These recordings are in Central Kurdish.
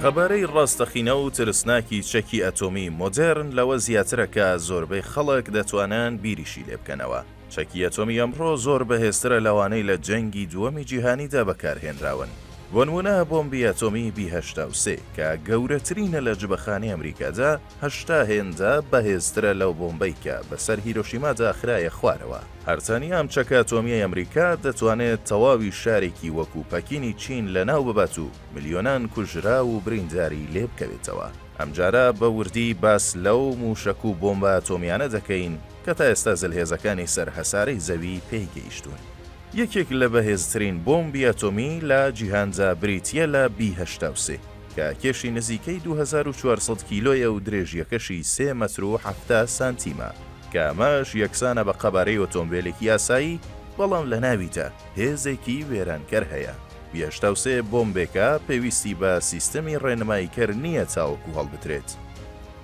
قەبارەی ڕاستەقینە و ترسناکی چەکی ئەتۆمی مۆدێرن لەوە زیاترە کە زۆربەی خەڵک دەتوانن بیریشی لێ بکەنەوە. چەکی ئەتۆمی ئەمڕۆ زۆر بەهێزترە لەوانەی لە جەنگی دووەمی جیهانیدا بەکارهێنراون. بۆ نموونە بۆمبی ئەتۆمی بی 83 کە گەورەترینە لە جبەخانەی ئەمریکادا، 80 هێندە بەهێزترە لەو بۆمبەی کە بەسەر هیرۆشیمادا خرایە خوارەوە. هەر تەنیا ئەم چەکە ئەتۆمییەی ئەمریکا دەتوانێت تەواوی شارێکی وەکو پەکینی چین لەناو ببات و ملیۆنان کوژراو و برینداری لێ بکەوێتەوە. ئەمجارە بە وردی باس لەو مووشەک و بۆمبە ئەتۆمییانە دەکەین کە تا ئێستا زلهێزەکانی سەر هەسارەی زەوی پێی گەیشتوون. یەکێک لە بەهێزترین بۆمبی ئەتۆمی لە جیهاندا بریتییە لە بی 83 کە کێشی نزیکەی 2400 کیلۆیە و درێژییەکەشی سێ مەتر و 70 سانتیمە کە ئەمەش یەکسانە بە قەبارەی ئۆتۆمبێلێکی ئاسایی، بەڵام لە ناویدا هێزێکی وێرانکەر هەیە. بی 83 بۆمبێکە پێویستی بە سیستەمی ڕێنماییکەر نییە تاوەکو هەڵبدرێت.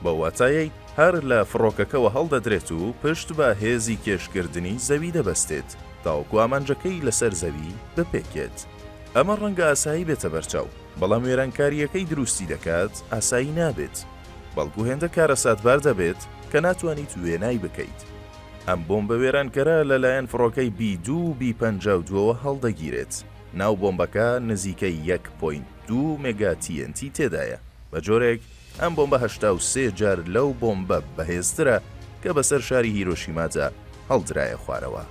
بەو واتایەی هەر لە فڕۆکەکەوە هەڵدەدرێت و پشت بە هێزی کێشکردنی زەوی دەبەستێت تاوەکو ئامانجەکەی لەسەر زەوی بپێکێت. ئەمە ڕەنگە ئاسایی بێتە بەرچاو، بەڵام وێرانکارییەکەی دروستی دەکات ئاسایی نابێت، بەڵکو هێندە کارەساتبار دەبێت کە ناتوانیت وێنای بکەیت. ئەم بۆمبە وێرانکەرە لەلایەن فڕۆکەی بی دوو و بی 52ەوە هەڵدەگیرێت. ناو بۆمبەکە نزیکەی یەک point دوو مێگا TNT تێدایە، بە جۆرێک ئەم بۆمبە 83 جار لەو بۆمبە بەهێزترە کە بەسەر شاری هیرۆشیمادا هەڵدرایە خوارەوە.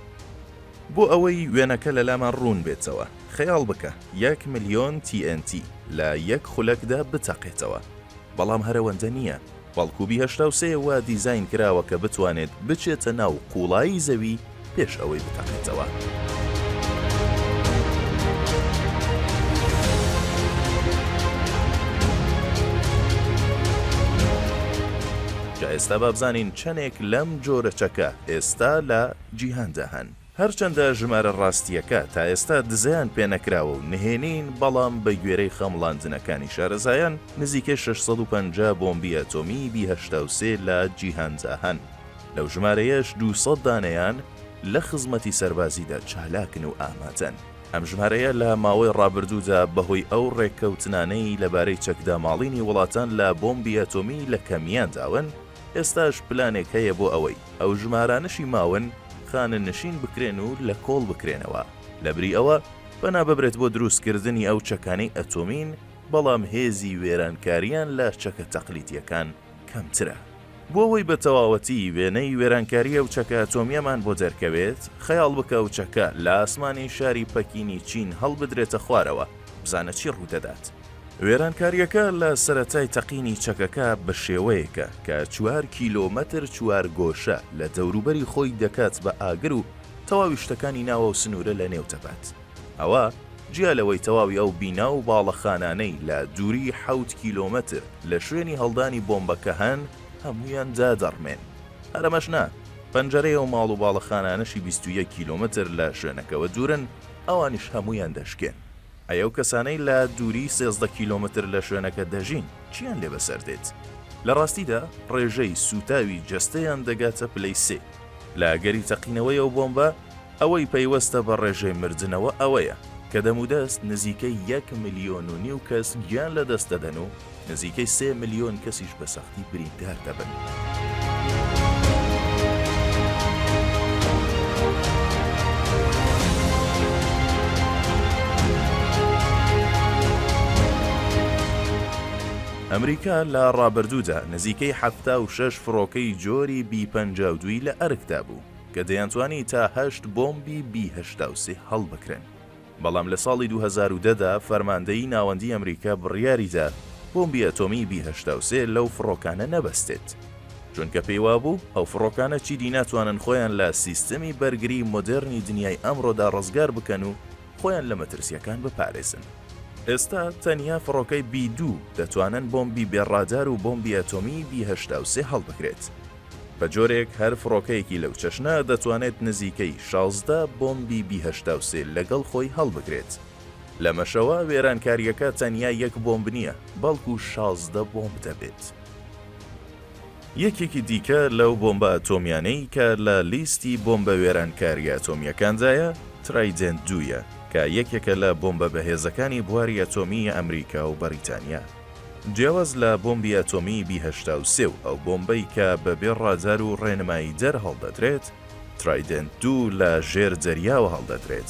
بۆ ئەوەی وێنەکە لەلامان ڕوون بێتەوە، خەیاڵ بکە یەک ملیۆن TNT لە یەک خولەکدا بتەقێتەوە. بەڵام هەر ئەوەندە نییە، بەڵکو بی 83 وا دیزاین کراوە کە بتوانێت بچێتە ناو قووڵایی زەوی پێش ئەوەی بتەقێتەوە. جا ئێستا با بزانین چەنێک لەم جۆرە چەکە ئێستا لە جیهاندا هەن. هەرچەندە ژمارە ڕاستییەکە تا ئێستا دزەیان پێنەکراوە و نهێنین، بەڵام بەگوێرەی خەمڵاندنەکانی شارەزایان نزیکەی 650 بۆمبی ئەتۆمی بی 83 لە جیهاندا هەن. لەو ژمارەیەش 200 دانەیان لە خزمەتی سەربازیدا چالاکن و ئامادەن. ئەم ژمارەیە لە ماوەی ڕابردوودا بەهۆی ئەو ڕێککەوتنانەی لەبارەی چەکداماڵینی وڵاتان لە بۆمبی ئەتۆمی لە کەمیان داون، ئێستاش پلانێک هەیە بۆ ئەوەی ئەو ژمارانەشی ماون خانەنشین بکرێن و لە کۆڵ بکرێنەوە، لەبری ئەوە پەنا ببرێت بۆ دروستکردنی ئەو چەکانەی ئەتۆمین بەڵام هێزی وێرانکارییان لە چەکە تەقلیدییەکان کەمترە. بۆ ئەوەی بە تەواوەتی وێنەی وێرانکاری ئەو چەکە ئەتۆمییەمان بۆ دەرکەوێت، خەیاڵ بکە ئەو چەکە لە ئاسمانی شاری پەکینی چین هەڵبدرێتە خوارەوە، بزانە چی ڕوودەدات. وێرانکارییەکە لە سەرەتای تەقینی چەکەکە بە شێوەیەکە کە چوار کیلۆمەتر چوارگۆشە لە دەوروبەری خۆی دەکات بە ئاگر و تەواوی شتەکانی ناو ئەو سنوورە لەنێو دەبات. ئەوە جیا لەوەی تەواوی ئەو بینا و باڵەخانانەی لە دووری حەوت کیلۆمەتر لە شوێنی هەڵدانی بۆمبەکە هەن هەموویان دادەڕمێن. هەر ئەمەش نا، پەنجەرەی ئەو ماڵ و باڵەخانانەشی 21 کیلۆمەتر لە شوێنەکەوە دوورن ئەوانیش هەموویان دەشکێن. ئەی ئەو کەسانەی لە دووری 13 کیلۆمەتر لە شوێنەکە دەژین چیان لێ بەسەر دێت؟ لە ڕاستیدا ڕێژەی سووتاوی جەستەیان دەگاتە پلەی سێ. لە ئەگەری تەقینەوەی ئەو بۆمبە، ئەوەی پەیوەستە بە ڕێژەی مردنەوە ئەوەیە کە دەمودەست نزیکەی یەک ملیۆن و نیو کەس گیان لەدەست دەدەن و نزیکەی سێ ملیۆن کەسیش بە سەختی بریندار دەبن. ئەمریکا لە ڕابردوودا نزیکەی 76 فڕۆکەی جۆری بی 52 ی لە ئەرکدا بوو کە دەیانتوانی تا هەشت بۆمبی بی 83 هەڵبگرن. بەڵام لە ساڵی 2010 دا فەرماندەیی ناوەندیی ئەمریکا بڕیاریدا بۆمبی ئەتۆمیی بی 83 لەو فڕۆکانە نەبەستێت، چونکە پێیوابوو ئەو فڕۆکانە چیدی ناتوانن خۆیان لە سیستمی بەرگریی مۆدێرنی دنیای ئەمڕۆدا ڕزگار بکەن و خۆیان لە مەترسییەکان بپارێزن. ئێستا تەنیا فڕۆکەی بی دوو دەتوانن بۆمبی بێ ڕادار و بۆمبی ئەتۆمیی بی 83 هەڵبگرێت. بە جۆرێک هەر فڕۆکەیەکی لەو چەشنە دەتوانێت نزیکەی 16 بۆمبی بی 83 لەگەڵ خۆی هەڵبگرێت. لەمەشەوە وێرانکارییەکە تەنیا یەک بۆمب نییە، بەڵکو 16 بۆمب دەبێت. یەکێکی دیکە لەو بۆمبە ئەتۆمیانەی کە لە لیستی بۆمبە وێرانکارییە ئەتۆمییەکاندایە، ترایدێنت دوویە، کە یەکێکە لە بۆمبە بەهێزەکانی بواری ئەتۆمیی ئەمریکا و بەریتانیا. جیاواز لە بۆمبی ئەتۆمی بی 83 و ئەو بۆمبەی کە بەبێ ڕادار و ڕێنماییدەر هەڵدەدرێت، ترایدنت دوو لە ژێر دەریاوە هەڵدەدرێت.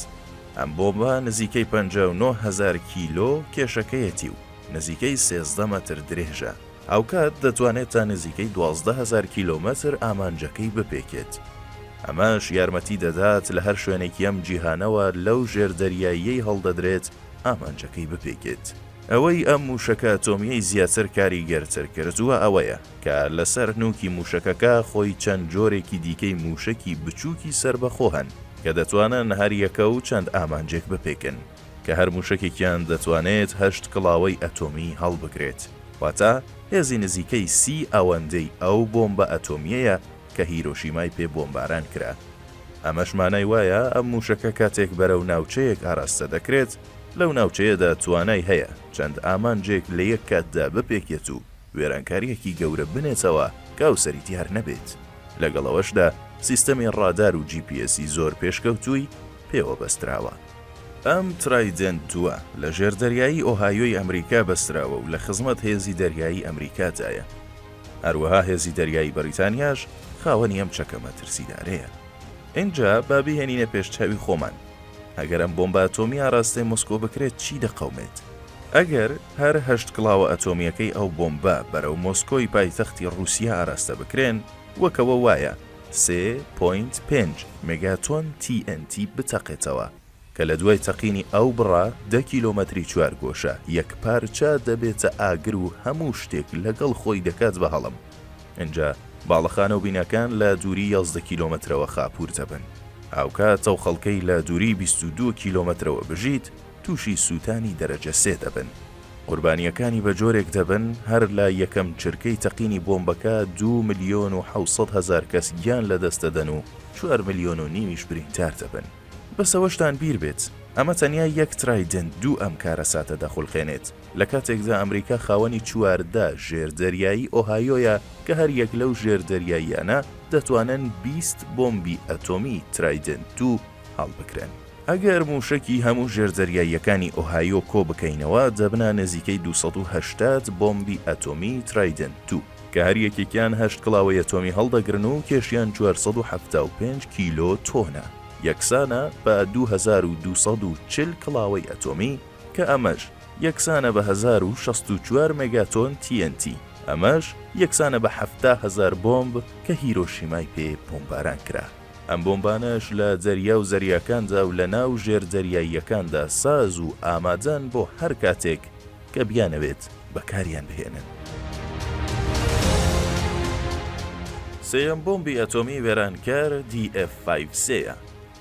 ئەم بۆمبە نزیکەی 59 هەزار کیلۆ کێشەکەیەتی و نزیکەی 13 مەتر درێژە. هاوکات دەتوانێت تا نزیکەی 12 هەزار کیلۆمەتر ئامانجەکەی بپێکێت. ئەمەش یارمەتی دەدات لە هەر شوێنێکی ئەم جیهانەوە لەو ژێردەریاییەی هەڵدەدرێت ئامانجەکەی بپێکێت. ئەوەی ئەم مووشەکە ئەتۆمییەی زیاتر کاریگەرتر کردووە ئەوەیە کە لەسەر نووکی مووشەکەکە خۆی چەند جۆرێکی دیکەی مووشەکی بچووکی سەربەخۆ هەن کە دەتوانن هەر یەکە و چەند ئامانجێک بپێکن کە هەر مووشەکێکیان دەتوانێت هەشت کڵاوەی ئەتۆمی هەڵبگرێت واتە هێزی نزیکەی سی ئەوەندەی ئەو بۆمبە ئەتۆمییەیە کە هیرۆشیمای پێ بۆمباران کرا. ئەمەش مانای وایە ئەم مووشەکە کاتێک بەرەو ناوچەیەک ئاراستە دەکرێت لەو ناوچەیەدا توانای هەیە چەند ئامانجێک لە یەک کاتدا بپێکێت و وێرانکارییەکی گەورە بنێتەوە کە ئەوسەری دیار نەبێت. لەگەڵ ئەوەشدا سیستەمی ڕادار و جی پی ئێسی زۆر پێشکەوتووی پێوە بەستراوە. ئەم ترایدنت دووە لە ژێردەریایی ئۆهایۆی ئەمریکا بەستراوە و لە خزمەت هێزی دەریایی ئەمریکادایە. هەروەها هێزی دەریایی بەریتانیاش خاوەنی ئەم چەکە مەترسیدارەیە. ئینجا با بیهێنینە پێش چاوی خۆمان، ئەگەر ئەم بۆمبە ئەتۆمییە ئاراستەی مۆسکۆ بکرێت چی دەقەومێت؟ ئەگەر هەر هەشت کڵاوە ئەتۆمییەکەی ئەو بۆمبە بەرەو مۆسکۆی پایتەختی ڕووسیا ئاراستە بکرێن، وەک ئەوە وایە سێ point پێنج مێگاتۆن TNT بتەقێتەوە، کە لە دوای تەقینی ئەو بڕە دە کیلۆمەتری چوارگۆشە یەکپارچە دەبێتە ئاگر و هەموو شتێک لەگەڵ خۆی دەکات بە هەڵم. ئینجا باڵەخانە و بیناکان لە دووری 11 کیلۆمەترەوە خاپوور دەبن. هاوکات ئەو خەڵکەی لە دووری 22 کیلۆمەترەوە بژیت تووشی سووتانی دەرەجە سێ دەبن. قوربانییەکانی بە جۆرێک دەبن هەر لە یەکەم چرکەی تەقینی بۆمبەکە دوو ملیۆن و 700 هەزار کەس گیان لەدەست دەدەن و چوار ملیۆن و نیویش بریندار دەبن. بەس ئەوەشتان بیر بێت ئەمە تەنیا یەک ترایدنت دوو ئەم کارەساتە دەخولقێنێت، لە کاتێکدا ئەمریکا خاوەنی 14 ژێردەریایی ئۆهایۆیە کە هەر یەک لەو ژێردەریاییانە دەتوانن 20 بۆمبی ئەتۆمی ترایدنت دوو هەڵبگرن. ئەگەر مووشەکی هەموو ژێردەریاییەکانی ئۆهایۆ کۆ بکەینەوە دەبنە نزیکەی 280 بۆمبی ئەتۆمی ترایدنت دوو کە هەر یەکێکیان هەشت کڵاوەی ئەتۆمی هەڵدەگرن و کێشیان 475 کیلۆ تۆنە. یەکسانە بە 2240 کڵاوەی ئەتۆمی کە ئەمەش یەکسانە بە 1064 مێگاتۆن TNT ئەمەش یەکسانە بە 70 هەزار بۆمب کە هیرۆشیمای پێ بۆمباران کرا. ئەم بۆمبانەش لە دەریا و زەریاکاندا و لە ناو ژێر دەریاییەکاندا ساز و ئامادەن بۆ هەر کاتێک کە بیانەوێت بەکاریان بهێنن. سێیەم بۆمبی ئەتۆمی وێرانکەر DF-5 سێیە.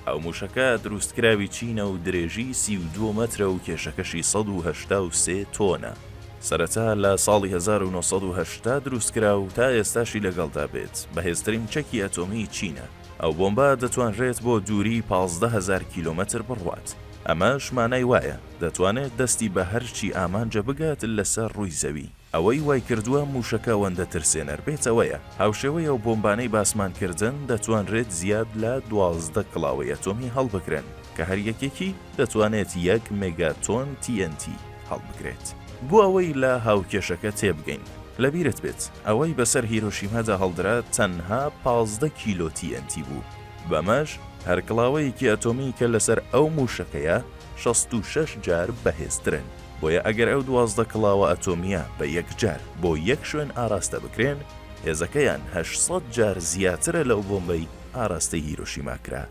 ئەو مووشەکە دروستکراوی چینە و درێژیی 32 مەترە و کێشەکەشی 183 تۆنە. سەرەتا لە ساڵی 1980 دروستکرا و تا ئێستاشی لەگەڵدا بێت، بەهێزترین چەکی ئەتۆمیی چینە. ئەو بۆمبە دەتوانرێت بۆ دووریی 15 هەزار کیلۆمەتر بڕوات. ئەمەش مانای وایە دەتوانێت دەستی بە هەرچی ئامانجە بگات لەسەر ڕووی زەوی. ئەوەی وایکردووە مووشەکە ئەوەندە ترسێنەر بێت ئەوەیە، هاوشێوەی ئەو بۆمبانەی باسمان کردن، دەتوانرێت زیاد لە 12 کڵاوەی ئەتۆمی هەڵبگرن، کە هەر یەکێکی دەتوانێت یەک مێگاتۆن TNT هەڵبگرێت. بۆ ئەوەی لە هاوکێشەکە تێبگەین، لەبیرت بێت ئەوەی بەسەر هیرۆشیمادا هەڵدرا تەنها 15 کیلۆ TNT بوو، بەمەش هەر کڵاوەیەکی ئەتۆمی کە لەسەر ئەو مووشەکەیە 66 جار بەهێزترن. بۆیە ئەگەر ئەو 12 کڵاوە ئەتۆمییە بە یەکجار بۆ یەک شوێن ئاراستە بکرێن، هێزەکەیان 800 جار زیاترە لەو بۆمبەی ئاراستەی هیرۆشیما کرا.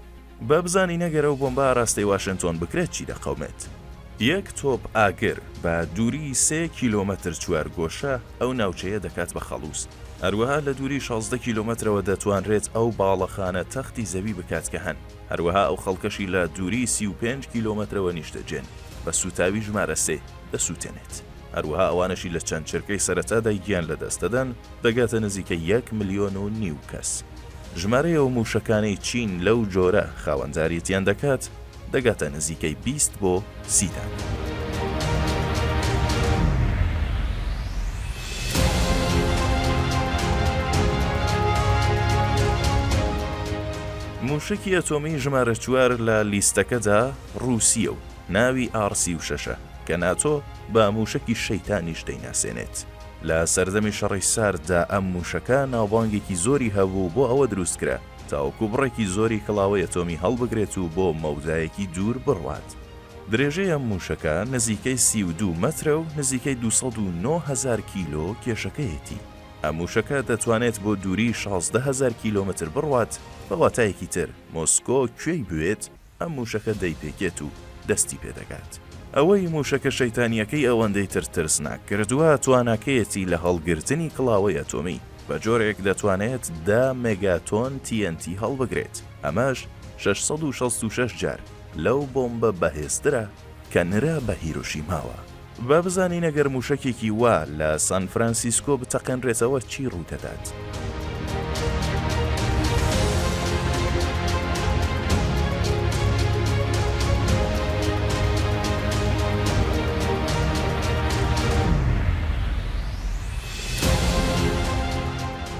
با بزانین ئەگەر ئەو بۆمبە ئاراستەی واشنتۆن بکرێت چی دەقەومێت. یەک تۆپ ئاگر بە دووری سێ کیلۆمەتر چوارگۆشە ئەو ناوچەیە دەکات بە خەڵووز. هەروەها لە دووری 16 کیلۆمەترەوە دەتوانرێت ئەو باڵەخانە تەختی زەوی بکات کە هەن. هەروەها ئەو خەڵکەشی لە دووری 35 کیلۆمەترەوە نیشتەجێن بە سووتاوی ژمارە سێ دەسووتێنێت. هەروەها ئەوانەشی لە چەند چرکەی سەرەتادا گیان لەدەست دەدەن دەگاتە نزیکەی یەک ملیۆن و نیو کەس. ژمارەی ئەو مووشەکانەی چین لەو جۆرە خاوەنداریەتیان دەکات دەگاتە نزیکەی 20 بۆ 30 دانە. مووشەکی ئەتۆمی ژمارە چوار لە لیستەکەدا ڕووسییە و ناوی ئاڕ 36 ە. کە ناتۆ بە مووشەکی شەیتانیش دەیناسێنێت. لە سەردەمی شەڕی سارددا ئەم مووشەکە ناوبانگێکی زۆری هەبوو و بۆ ئەوە دروستکرا تاوەکو بڕێکی زۆری کڵاوەی ئەتۆمی هەڵبگرێت و بۆ مەودایەکی دوور بڕوات. درێژەی ئەم مووشەکە نزیکەی 32 مەترە و نزیکەی 209 هەزار کیلۆ کێشەکەیەتی. ئەم مووشەکە دەتوانێت بۆ دووری 16 هەزار کیلۆمەتر بڕوات، بە واتایەکی تر مۆسکۆ کوێی بوێت ئەم مووشەکە دەیپێکێت و دەستی پێ دەگات. ئەوەی مووشەکە شەیتانییەکەی ئەوەندەی تر ترسناک کردووە تواناکەیەتی لە هەڵگرتنی کڵاوەی ئەتۆمی، بە جۆرێک دەتوانێت دە مێگاتۆن TNT هەڵبگرێت، ئەمەش 666 جار لەو بۆمبە بەهێزترە کە نرا بە هیرۆشیماوە. با بزانین ئەگەر مووشەکێکی وا لە سان فرانسیسکۆ بتەقێنرێتەوە چی ڕوودەدات؟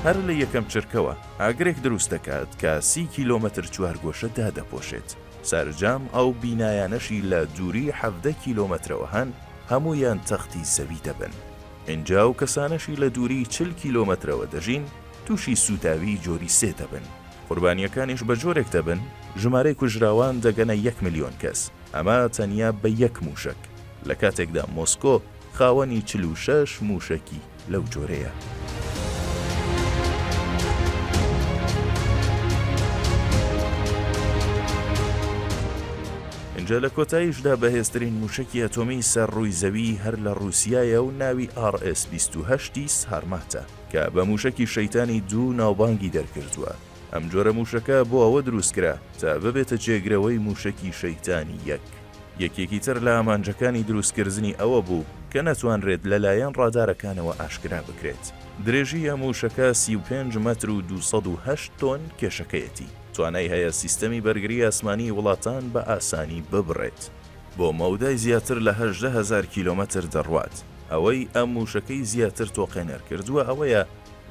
هەر لە یەکەم چرکەوە ئاگرێک دروست دەکات کە سی کیلۆمەتر چوارگۆشە دادەپۆشێت. سەرجەم ئەو بینایانەشی لە دووری 17 کیلۆمەترەوە هەن هەموویان تەختی زەوی دەبن. ئینجا ئەو کەسانەشی لە دووری 40 کیلۆمەترەوە دەژین تووشی سووتاویی جۆری سێ دەبن. قوربانییەکانیش بە جۆرێک دەبن ژمارەی کوژراوان دەگەنە یەک ملیۆن کەس، ئەمە تەنیا بە یەک مووشەک، لە کاتێکدا مۆسکۆ خاوەنی 46 مووشەکی لەو جۆرەیە. ئینجا لە کۆتاییشدا بەهێزترین مووشەکی ئەتۆمی سەر ڕووی زەوی هەر لە ڕووسیایە و ناوی ئاڕ ئێس 28 ی سارماتە کە بە مووشەکی شەیتانی دوو ناوبانگی دەرکردووە. ئەم جۆرە مووشەکە بۆ ئەوە دروستکرا تا ببێتە جێگرەوەی مووشەکی شەیتانی یەک. یەکێکی تر لە ئامانجەکانی دروستکردنی ئەوە بوو کە نەتوانرێت لەلایەن ڕادارەکانەوە ئاشکرا بکرێت. درێژیی ئەم مووشەکە 35 مەتر و 208 تۆن کێشەکەیەتی. توانای هەیە سیستەمی بەرگری ئاسمانیی وڵاتان بە ئاسانی ببڕێت. بۆ مەودای زیاتر لە 18,000 کیلۆمەتر دەڕوات. ئەوەی ئەم مووشەکەی زیاتر تۆقێنەر کردووە ئەوەیە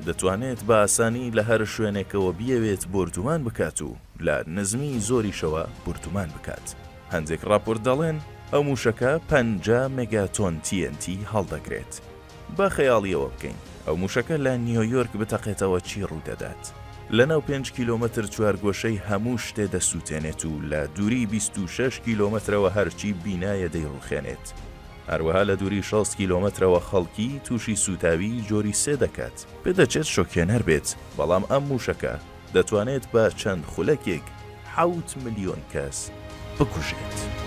دەتوانێت بە ئاسانی لە هەر شوێنێکەوە بیەوێت بۆردومان بکات و لە نزمیی زۆریشەوە بوردومان بکات. هەندێک ڕاپۆرت دەڵێن ئەو مووشەکە 50 مێگاتۆن TNT هەڵدەگرێت. با خەیاڵی ئەوە بکەین ئەو مووشەکە لە نیۆیۆرک بتەقێتەوە چی ڕوودەدات؟ لەناو پێنج کیلۆمەتر چوارگۆشەی هەموو شتێ دەسووتێنێت و لە دووری 26 کیلۆمەترەوە هەرچی بینایە دەیڕووخێنێت. هەروەها لە دووری 60 کیلۆمەترەوە خەڵکی تووشی سووتاویی جۆری سێ دەکات. پێدەچێت شۆکهێنەر بێت، بەڵام ئەم مووشەکە دەتوانێت بە چەند خولەکێک حەوت ملیۆن کەس بکوژێت.